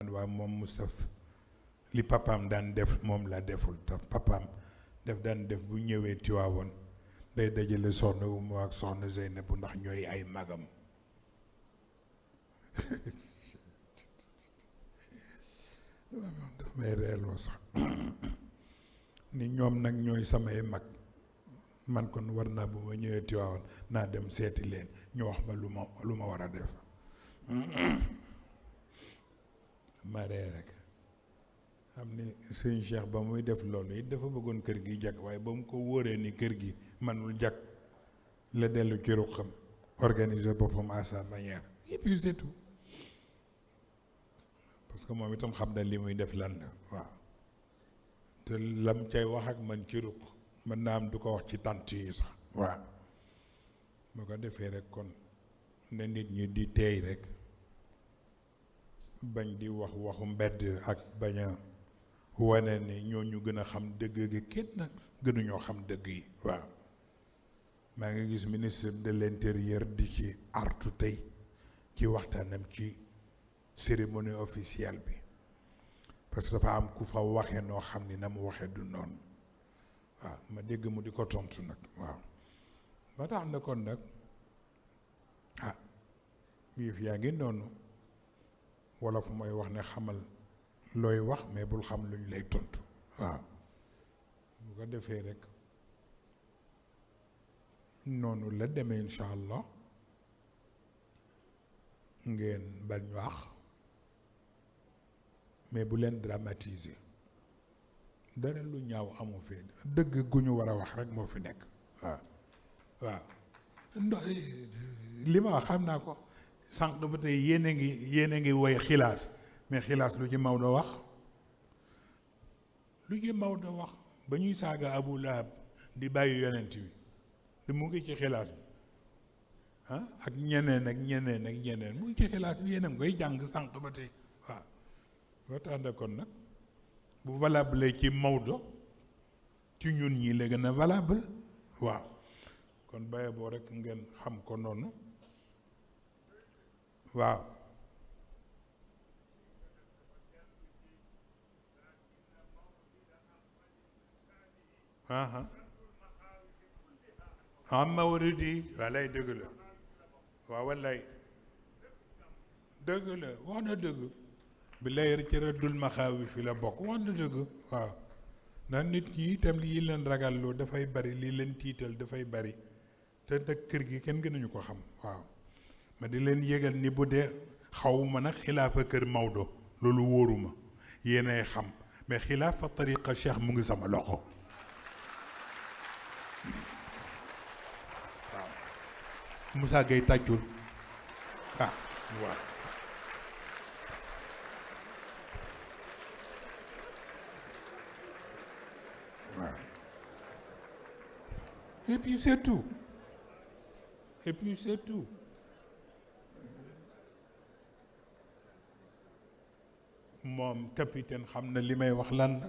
naan waa moom Moustapha li papaam daan def moom la deful te papaam daf daan def bu ñëwee Tiwaawoon day dajale soxna Umu ak soxna Zeynabu ndax ñooy ay magam daf may reeloo sax ni ñoom nag ñooy samay mag man kon war naa bu ma ñëwee Tiwaawoon naa dem seeti leen ñu wax ma lu ma war a def ma ree rek xam ni sëñ Cheikh ba muy def loolu it dafa bëggoon kër gi jag waaye ba mu ko wóoree ni kër gi manul jag la dellu ci ruqam organiser boppam à sa manière et puis c'est tout parce que moom itam xam na li muy def lan la waaw te lam cay wax ak man ci ruq mën naa am du ko wax ci tant yi sax waaw bu ko defee rek kon ne nit ñi di teey rek bañ di wax waxu mbedd ak bañ a wane ni ñoo ñu gën a xam dëgg gi kenn nag gënuñoo xam dëgg yi waaw maa ngi gis ministre de l'intérieur di ci artu tey ci waxtaanam ci cérémonie officielle bi parce que dafa am ku fa waxe noo xam ni na mu waxe du noonu waaw ma dégg mu di ko tontu nag waaw ba tax na kon nag ah yëf yaa ngi noonu wolof mooy wax ne xamal looy wax mais bul xam luñ lay tontu waaw bu ko defee rek noonu la demee incha allah ngeen bañ wax mais bu leen dramatiser dara lu ñaaw amu fi dëgg gu ñu war a wax rek moo fi nekk waaw waaw li ma wax xam naa ko sànq ba tey yéen a ngi woy xilaas mais xilaas lu ci Maodo wax lu ci Maodo wax ba ñuy saaga Abu Lahab di bàyyi yonent bi di mu ngi ci xilaas bi ah ak ñeneen mu ngi ci xilaas bi yéen a ngi koy jàng sànq ba tey waaw ba tax na kon nag bu valable ci Maodo ci ñun ñi la gën a valable waaw kon bàyyi boo rek ngeen xam ko noonu waaw am mawridi walay dëgg la waaw walay dëgg la wax na dëgg bi lay ci raddul maxaawi fi la bokk wax na dëgg waaw ndax nit ñi itam lii leen ragalloo dafay bari lii leen tiital dafay bari te nag kër gi kenn gënuñu ko xam waaw ma di leen yëgal ni bu dee xawma nag xilaafa kër Maodo loolu wóoruma yéenay xam mais xilaafa tariqa cheikh mu ngi sama loxo waaw Moussa Gueye tàccul ah waaw waaw et puis c'est tout et puis c'est tout moom capitaine xam na li may wax lan la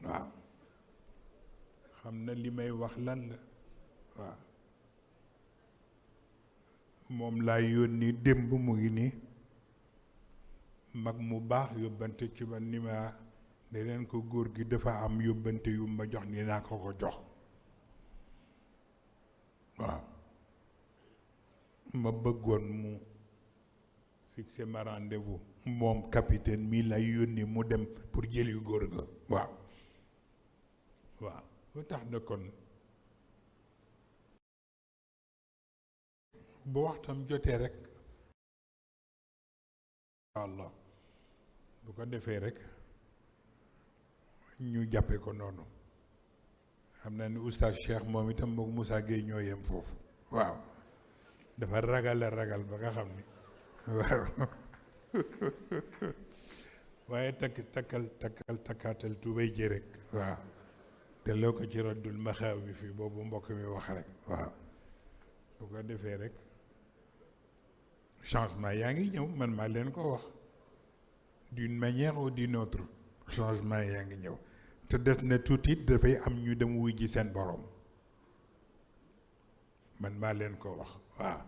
waaw xam na li may wax lan la waaw moom laa yónni démb mu ngi nii mag mu baax yóbbante ci man ni ma ne leen ko góor gi dafa am yóbbante yu ma jox ni naa ko ko jox waaw ma bëggoon mu fixé ma rendez-vous moom capitaine mii lay yónni mu dem pour jëli góor ga waaw waaw lu tax na kon bu waxtam jotee rek Allah bu ko defee rek ñu jàppe ko noonu xam naa ni oustaz Cheikh moom itam mook Moussa Gueye ñoo yem foofu waaw dafa ragal a ragal ba nga xam ni waaw waaye takkaatal tubéy ji rek waaw te loo ko ci raddul maxaaw bi fii boobu mbokk mi wax rek waaw bu ko defee rek changement yaa ngi ñëw man maa leen ko wax d'une manière ou d'une autre changement yaa ngi ñëw te des na tuuti dafay am ñu dem wuy ji seen borom man maa leen ko wax waaw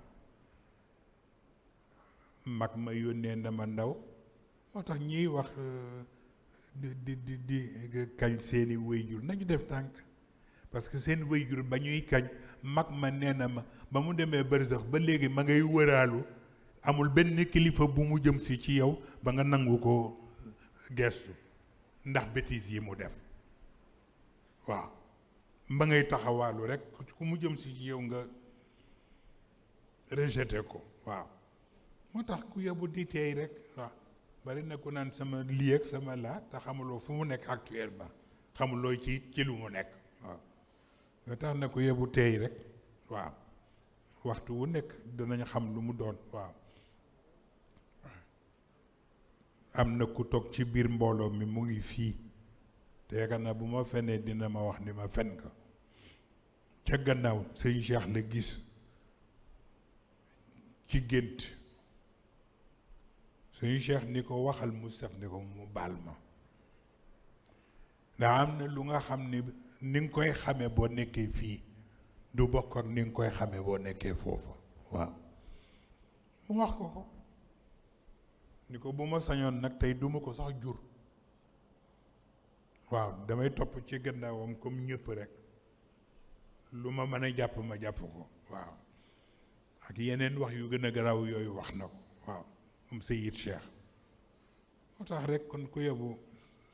mag ma yónnee na ma ndaw moo tax ñiy wax di kañ seeni wéyjur nañu def tànk parce que seen wéyjur ba ñuy kañ mag ma nee na ma ba mu demee bari sax ba léegi ma ngay wëraalu amul benn kilifa bu mu jëm si ci yow ba nga nangu ko gestu ndax bêtises yi mu def waaw ba ngay taxawaalu rek ku mu jëm si ci yow nga rejeté ko waaw moo tax ku yebu di teey rek waaw bari na ku naan sama lii ak sama laa te xamuloo fu mu nekk actuellement xamuloo ci lu mu nekk waaw nga tax na ku yebu teey rek waaw waxtu wu nekk danañ xam lu mu doon waaw am na ku toog ci biir mbooloo mi mu ngi fii te yaakaar naa bu ma fenee dina ma wax ni ma fen ka ca gannaaw sëñ Cheikh la gis ci gént sëñ Cheikh ni ko waxal Moustapha ni ko mu baal ma ndax am na lu nga xam ni nga koy xamee boo nekkee fii du bokk ak ni nga koy xamee boo nekkee foofa waaw mu wax ko ni ko bu ma sañoon nag tey duma ko sax jur waaw damay topp ci gannaawam comme ñëpp rek lu ma mën a jàpp ma jàpp ko waaw ak yeneen wax yu gën a garaaw yooyu wax na ko waaw moom Seyid Cheikh moo tax rek kon ku yebu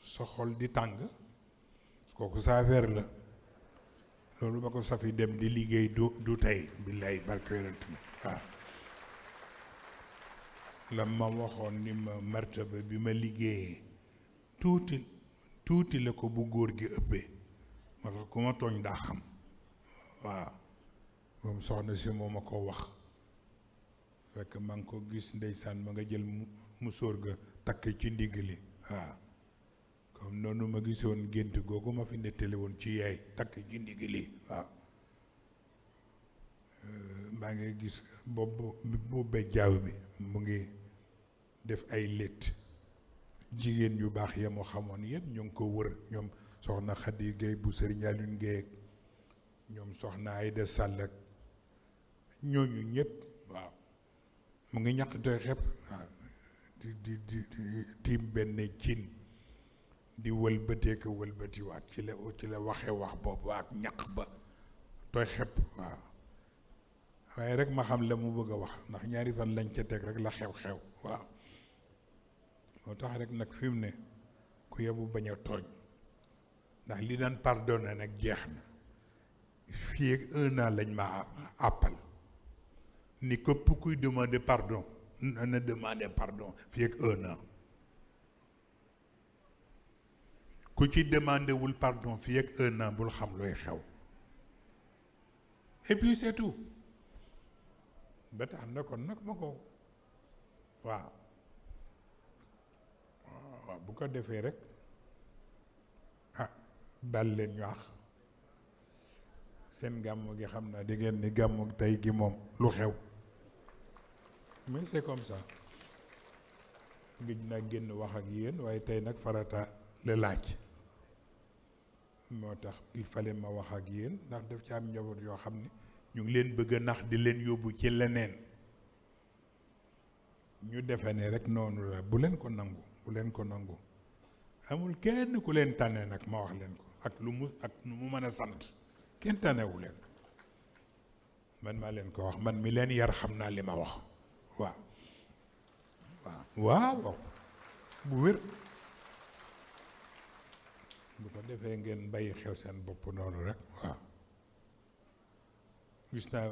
sa xol di tàng kooku sa affaire la loolu ba ko safi dem di liggéey du tey billaay barke yonent bi waaw la ma waxoon ni ma martaba bi ma liggéeyee tuuti la ko bu góor gi ëppee moo tax ku ma tooñ daa xam waaw moom soxna si moo ma ko wax fekk maa ngi ko gis ndeysaan ma nga jël musóor ga takk ci ndigg li waaw comme noonu ma gisoon gént googu ma fi nettali woon ci yaay takk ci ndigg li waaw maa ngi gis boobu bejjaaw bi mu ngi def ay létt jigéen yu baax ya moo xamoon yëpp ñu ngi ko wër ñoom soxna Khady Gueye bu Serigne Alioune Gueye ñoom soxna Aïda Sall ak ñooñu ñëpp waaw mu ngi ñaq doy xepp waaw di tiim benn cin di wëlbatee ko wëlbatiwaat ci la waxee wax boobu ak ñaq ba doy xepp waaw waaye rek ma xam la mu bëgg a wax ndax ñaari fan lañ ca teg rek la xew-xew waaw moo tax rek nag fi mu ne ku yebu bañ a tooñ ndax li daan pardonné nag jeex na fii ak 1 an lañ ma àppal ni képp kuy demander pardon na demander pardon fii ak 1 an ku ci demandé wul pardon fii ak 1 an bul xam looy xew et puis c'est tout ba tax na kon nag ma ko waaw bu ko defee rek bal leen ñu wax seen gàmmu gi xam naa di ngeen ni gàmmu tey gi moom lu xew mais c'est comme ça gëj naa génn wax ak yéen waaye tey nag farata la laaj moo tax il fallait ma wax ak yéen ndax daf ci am njaboot yoo xam ne ñu ngi leen bëgg a nax di leen yóbbu ci leneen ñu defe ne rek noonu la bu leen ko nangu bu leen ko nangu amul kenn ku leen tànne nag ma wax leen ko ak lu mu mën a sant kenn tànnewu leen man maa leen ko wax man mi leen yar xam naa li ma wax waaw bu wér bu ko defee ngeen bàyyi xew seen bopp noonu rek waaw gis naa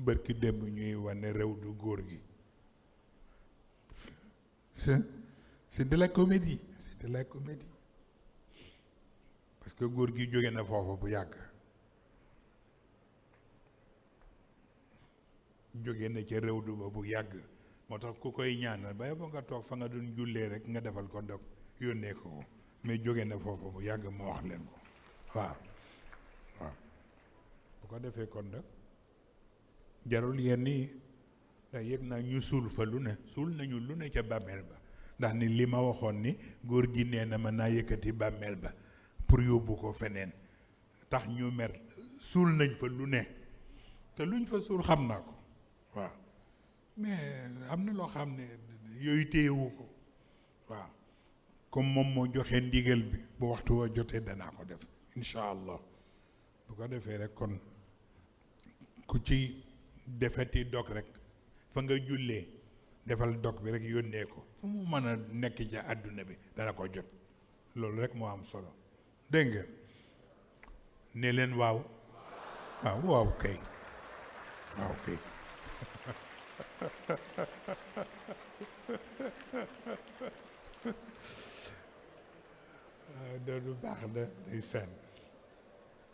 bërki démb ñuy wane réew du góor gi c'est de la comédie parce que góor gi jóge na foofa bu yàgg jóge na ca réew du ba bu yàgg moo tax ku koy ñaanal ba ba nga toog fa nga doon jullee rek nga defal ko ndog yónnee ko mais jóge na foofa bu yàgg ma wax leen ko waaw bu ko defee kon nag jarul yenn yi ndax yëg naa ñu suul fa lu ne suul nañu lu ne ca bàmmeel ba ndax ni li ma waxoon ni góor gi nee na ma naa yëkkati bàmmeel ba pour yóbbu ko feneen tax ñu mer suul nañ fa lu ne te luñ fa suul xam naa ko waaw mais am na loo xam ne yooyu téyewu ko waaw comme moom moo joxe ndigal bi bu waxtu wa jotee danaa ko def incha allah bu ko defee rek kon ku ci defeti dog rek fa nga jullee defal dog bi rek yónnee ko fu mu mën a nekk ci àdduna bi dana ko jot loolu rek moo am solo dégg nga ne leen waaw waaw kay waaw kay doonu baax na day seen